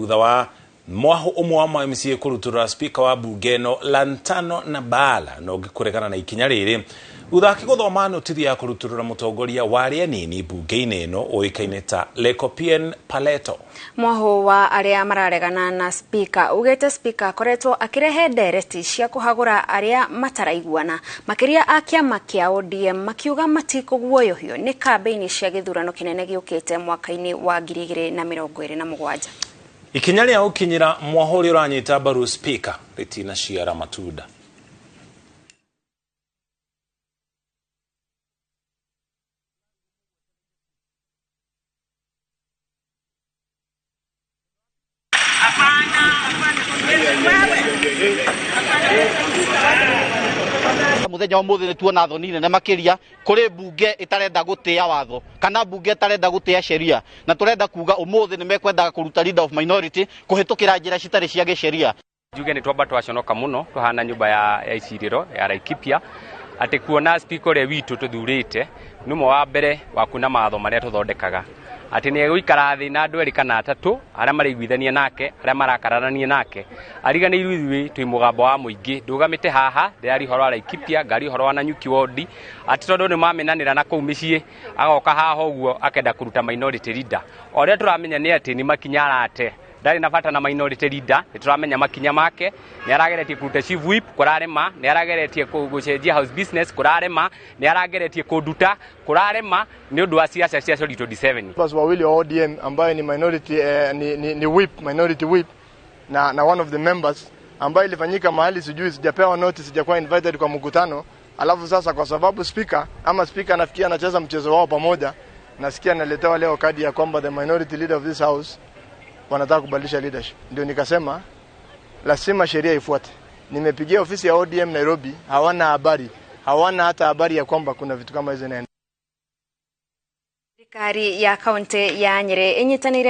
Thutha wa mwahu umwe wa MCA kurutura speaker wa bunge ĩno Lantano na Bala na ũngĩ kũregana na ikinya rĩrĩ thutha akĩgũthoma notithi ya kũrutũrũra mũtongoria wa arĩa anini bunge-inĩ ĩno ũĩkaine ta Lekopien Paleto. Mwahu wa arĩa mararegana na speaker ugĩte speaker akoretwo akĩrehe ndereti cia kũhagũra arĩa mataraiguana makĩria a kĩama kĩa ODM makiuga matikũguoyohio nĩ kambĩini cia gĩthurano kĩnene gĩũkĩte mwaka-inĩ wa 2027. Ikinya rĩa gũkinyĩra mwahu ũrĩa ũranyita mbaru speaker rĩtinaciara matunda. Muthenya umuthi ni tuona thoni nene makiria kuri bunge itarenda gutia watho kana bunge itarenda gutia sheria na turenda kuga umuthi ni mekwendaga kuruta leader of minority kuhitukira njira citari cia gisheria. Njuge ni twamba twaconoka muno tuhana nyumba ya iciriro ya Laikipia ati kuona speaker uria witu tuthurite ni umwe wa mbere wa kuna mawatho maria tuthondekaga ati ni egũikara thĩ na andũ erĩ kana atatũ arĩa maraiguithania nake arĩa marakararania nake ariganĩirwo ithuĩ twĩ mũgambo wa mũingĩ ndũgamĩte haha ndĩrari ũhoro wa Laikipia ngari ũhoro wa Nanyuki ward ati tondũ nĩ mamenanĩra na kũu mĩciĩ agoka haha ũguo akenda kũruta minority leader. O ũrĩa tũramenya nĩ atĩ nĩ makinya arate ndarĩ na bata na minority leader nĩ tũramenya makinya make nĩ arageretie kũruta chief whip kũrarema nĩ arageretie gũcenjia house business kũrarema nĩ arageretie kũnduta kũrarema nĩ ũndũ wa siasa cia 2027. Members wawili wa ODM ambaye ni minority ni whip, minority whip na one of the members ambaye ilifanyika mahali sijui, sijapewa notice, sijakuwa invited kwa mkutano. Alafu sasa kwa sababu speaker ama speaker anafikia anacheza mchezo wao pamoja, nasikia naletewa leo kadi ya kwamba the minority leader of this house wanataka kubadilisha leadership. Ndio nikasema lazima sheria ifuate. Nimepigia ofisi ya ODM Nairobi, hawana habari, hawana hata habari ya kwamba kuna vitu kama hizo inaendelea. Thirikari ya kaunti ya Nyeri inyitanire